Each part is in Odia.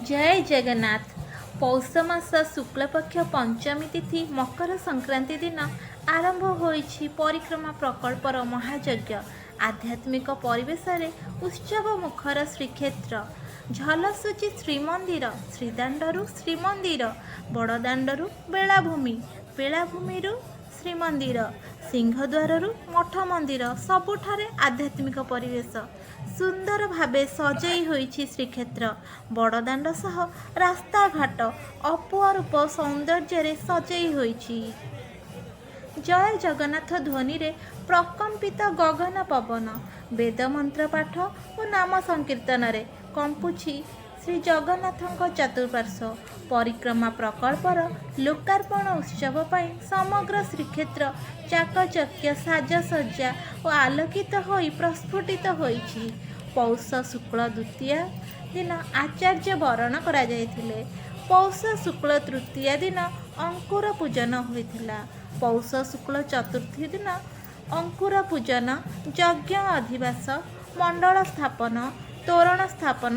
ଜୟ ଜଗନ୍ନାଥ। ପୌଷ ମାସ ଶୁକ୍ଳପକ୍ଷ ପଞ୍ଚମୀ ତିଥି ମକର ସଂକ୍ରାନ୍ତି ଦିନ ଆରମ୍ଭ ହୋଇଛି ପରିକ୍ରମା ପ୍ରକଳ୍ପର ମହାଯଜ୍ଞ। ଆଧ୍ୟାତ୍ମିକ ପରିବେଶରେ ଉତ୍ସବ ମୁଖର ଶ୍ରୀକ୍ଷେତ୍ର। ଝଲସୁଛି ଶ୍ରୀମନ୍ଦିର। ଶ୍ରୀଦାଣ୍ଡରୁ ଶ୍ରୀମନ୍ଦିର, ବଡ଼ଦାଣ୍ଡରୁ ବେଳାଭୂମି, ବେଳାଭୂମିରୁ ଶ୍ରୀମନ୍ଦିର, ସିଂହଦ୍ୱାରରୁ ମଠ ମନ୍ଦିର, ସବୁଠାରେ ଆଧ୍ୟାତ୍ମିକ ପରିବେଶ। ସୁନ୍ଦର ଭାବେ ସଜେଇ ହୋଇଛି ଶ୍ରୀକ୍ଷେତ୍ର। ବଡ଼ଦାଣ୍ଡ ସହ ରାସ୍ତାଘାଟ ଅପରୂପ ସୌନ୍ଦର୍ଯ୍ୟରେ ସଜେଇ ହୋଇଛି। ଜୟ ଜଗନ୍ନାଥ ଧ୍ୱନିରେ ପ୍ରକମ୍ପିତ ଗଗନ ପବନ। ବେଦମନ୍ତ୍ର ପାଠ ଓ ନାମ ସଂକୀର୍ତ୍ତନରେ କମ୍ପୁଛି ଶ୍ରୀ ଜଗନ୍ନାଥଙ୍କ ଚତୁଃପାର୍ଶ୍ୱ। ପରିକ୍ରମା ପ୍ରକଳ୍ପର ଲୋକାର୍ପଣ ଉତ୍ସବ ପାଇଁ ସମଗ୍ର ଶ୍ରୀକ୍ଷେତ୍ର ଚାକଚକ୍ୟ, ସାଜସଜ୍ଜା ଓ ଆଲୋକିତ ହୋଇ ପ୍ରସ୍ଫୁଟିତ ହୋଇଛି। ପୌଷ ଶୁକ୍ଳ ଦ୍ୱିତୀୟା ଦିନ ଆଚାର୍ଯ୍ୟ ବରଣ କରାଯାଇଥିଲେ। ପୌଷ ଶୁକ୍ଳ ତୃତୀୟା ଦିନ ଅଙ୍କୁର ପୂଜନ ହୋଇଥିଲା। ପୌଷ ଶୁକ୍ଳ ଚତୁର୍ଥୀ ଦିନ ଅଙ୍କୁର ପୂଜନ, ଯଜ୍ଞ ଅଧିବାସ, ମଣ୍ଡଳ ସ୍ଥାପନ, ତୋରଣ ସ୍ଥାପନ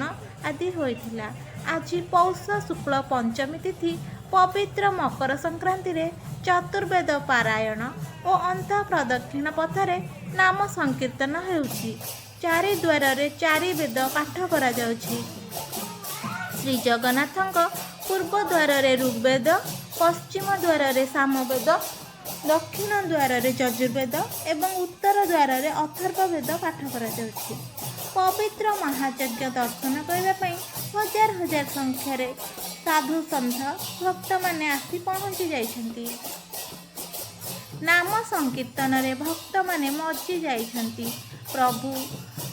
ଆଦି ହୋଇଥିଲା। ଆଜି ପୌଷ ଶୁକ୍ଳ ପଞ୍ଚମୀ ତିଥି ପବିତ୍ର ମକର ସଂକ୍ରାନ୍ତିରେ ଚତୁର୍ବେଦ ପାରାୟଣ ଓ ଅନ୍ତଃ ପ୍ରଦକ୍ଷିଣ ପଥରେ ନାମ ସଂକୀର୍ତ୍ତନ ହେଉଛି। ଚାରିଦ୍ୱାରରେ ଚାରି ବେଦ ପାଠ କରାଯାଉଛି। ଶ୍ରୀଜଗନ୍ନାଥଙ୍କ ପୂର୍ବ ଦ୍ୱାରରେ ଋଗ୍ବେଦ, ପଶ୍ଚିମ ଦ୍ୱାରରେ ସାମବେଦ, ଦକ୍ଷିଣ ଦ୍ୱାରରେ ଯଜୁର୍ବେଦ ଏବଂ ଉତ୍ତର ଦ୍ୱାରରେ ଅଥର୍ବବେଦ ପାଠ କରାଯାଉଛି। ପବିତ୍ର ମହାଯଜ୍ଞ ଦର୍ଶନ କରିବା ପାଇଁ ହଜାର ହଜାର ସଂଖ୍ୟାରେ ସାଧୁ ସନ୍ଥ ଭକ୍ତମାନେ ଆସି ପହଞ୍ଚି ଯାଇଛନ୍ତି। ନାମ ସଂକୀର୍ତ୍ତନରେ ଭକ୍ତମାନେ ମଜି ଯାଇଛନ୍ତି। ପ୍ରଭୁ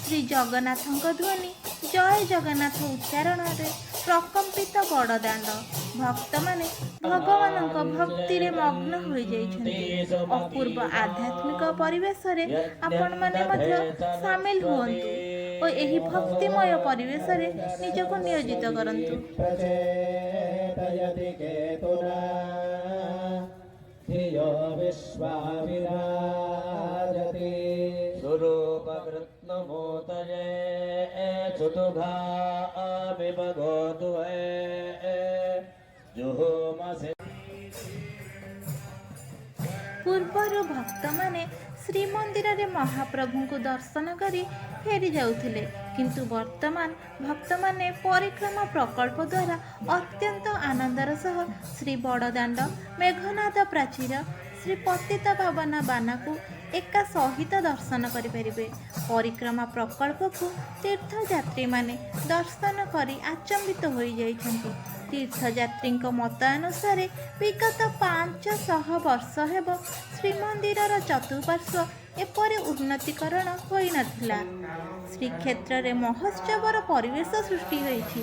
ଶ୍ରୀ ଜଗନ୍ନାଥଙ୍କ ଧ୍ୱନି, ଜୟ ଜଗନ୍ନାଥ ଉଚ୍ଚାରଣରେ ପ୍ରକମ୍ପିତ ବଡ଼ଦାଣ୍ଡ। ଭକ୍ତମାନେ ଭଗବାନଙ୍କ ଭକ୍ତିରେ ମଗ୍ନ ହୋଇଯାଇଛନ୍ତି। ଅପୂର୍ବ ଆଧ୍ୟାତ୍ମିକ ପରିବେଶରେ ଆପଣମାନେ ମଧ୍ୟ ସାମିଲ ହୁଅନ୍ତୁ ଓ ଏହି ଭକ୍ତିମୟ ପରିବେଶରେ ନିଜକୁ ନିୟୋଜିତ କରନ୍ତୁ। प्रचेतयति केतुना धियो विश्वाविराजति। सुरूपकृत्नुमूर्तये सुदुघामिव गोदुहे जुहुमसि। ପୂର୍ବରୁ ଭକ୍ତମାନେ ଶ୍ରୀମନ୍ଦିରରେ ମହାପ୍ରଭୁଙ୍କୁ ଦର୍ଶନ କରି ଫେରି ଯାଉଥିଲେ, କିନ୍ତୁ ବର୍ତ୍ତମାନ ଭକ୍ତମାନେ ପରିକ୍ରମା ପ୍ରକଳ୍ପ ଦ୍ୱାରା ଅତ୍ୟନ୍ତ ଆନନ୍ଦର ସହ ଶ୍ରୀ ବଡ଼ଦାଣ୍ଡ, ମେଘନାଦ ପ୍ରାଚୀର, ଶ୍ରୀ ପତିତପାବନ ବାନାକୁ ଏକା ସହିତ ଦର୍ଶନ କରିପାରିବେ। ପରିକ୍ରମା ପ୍ରକଳ୍ପକୁ ତୀର୍ଥଯାତ୍ରୀମାନେ ଦର୍ଶନ କରି ଆଚମ୍ବିତ ହୋଇଯାଇଛନ୍ତି। ତୀର୍ଥଯାତ୍ରୀଙ୍କ ମତାନୁସାରେ ବିଗତ 500 ବର୍ଷ ହେବ ଶ୍ରୀମନ୍ଦିରର ଚତୁଃପାର୍ଶ୍ୱ ଏପରି ଉନ୍ନତିକରଣ ହୋଇନଥିଲା। ଶ୍ରୀକ୍ଷେତ୍ରରେ ମହୋତ୍ସବର ପରିବେଶ ସୃଷ୍ଟି ହୋଇଛି।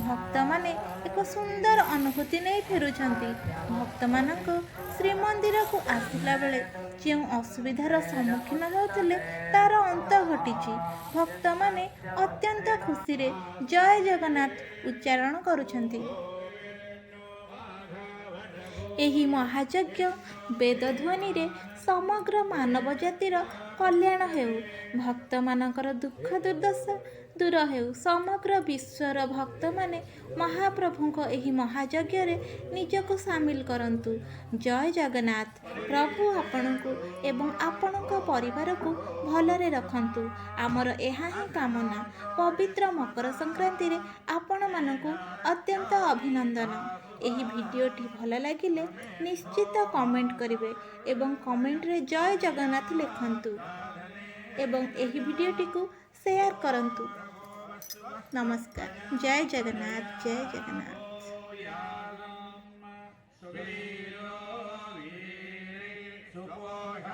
ଭକ୍ତମାନେ ଏକ ସୁନ୍ଦର ଅନୁଭୂତି ନେଇ ଫେରୁଛନ୍ତି। ଭକ୍ତମାନଙ୍କୁ ଶ୍ରୀମନ୍ଦିରକୁ ଆସିଲା ବେଳେ ଯେଉଁ ଅସୁବିଧାର ସମ୍ମୁଖୀନ ହେଉଥିଲେ, ତାର ଅନ୍ତ ଘଟିଛି। ଭକ୍ତମାନେ ଅତ୍ୟନ୍ତ ଖୁସିରେ ଜୟ ଜଗନ୍ନାଥ ଉଚ୍ଚାରଣ କରୁଛନ୍ତି। ଏହି ମହାଯଜ୍ଞ ବେଦଧ୍ୱନିରେ ସମଗ୍ର ମାନବ ଜାତିର କଲ୍ୟାଣ ହେଉ। ଭକ୍ତମାନଙ୍କର ଦୁଃଖ ଦୁର୍ଦ୍ଦଶା ଦୂର ହେଉ। ସମଗ୍ର ବିଶ୍ୱର ଭକ୍ତମାନେ ମହାପ୍ରଭୁଙ୍କ ଏହି ମହାଯଜ୍ଞରେ ନିଜକୁ ସାମିଲ କରନ୍ତୁ। ଜୟ ଜଗନ୍ନାଥ। ପ୍ରଭୁ ଆପଣଙ୍କୁ ଏବଂ ଆପଣଙ୍କ ପରିବାରକୁ ଭଲରେ ରଖନ୍ତୁ, ଆମର ଏହା ହିଁ କାମନା। ପବିତ୍ର ମକର ସଂକ୍ରାନ୍ତିରେ ଆପଣମାନଙ୍କୁ ଅତ୍ୟନ୍ତ ଅଭିନନ୍ଦନ। ଏହି ଭିଡ଼ିଓଟି ଭଲ ଲାଗିଲେ ନିଶ୍ଚିତ କମେଣ୍ଟ କରିବେ ଏବଂ କମେଣ୍ଟରେ ଜୟ ଜଗନ୍ନାଥ ଲେଖନ୍ତୁ ଏବଂ ଏହି ଭିଡ଼ିଓଟିକୁ ସେୟାର କରନ୍ତୁ। ନମସ୍କାର। ଜୟ ଜଗନ୍ନାଥ, ଜୟ ଜଗନ୍ନାଥ। ସୁବୀର ବୀରେ ସୁପୋଷ।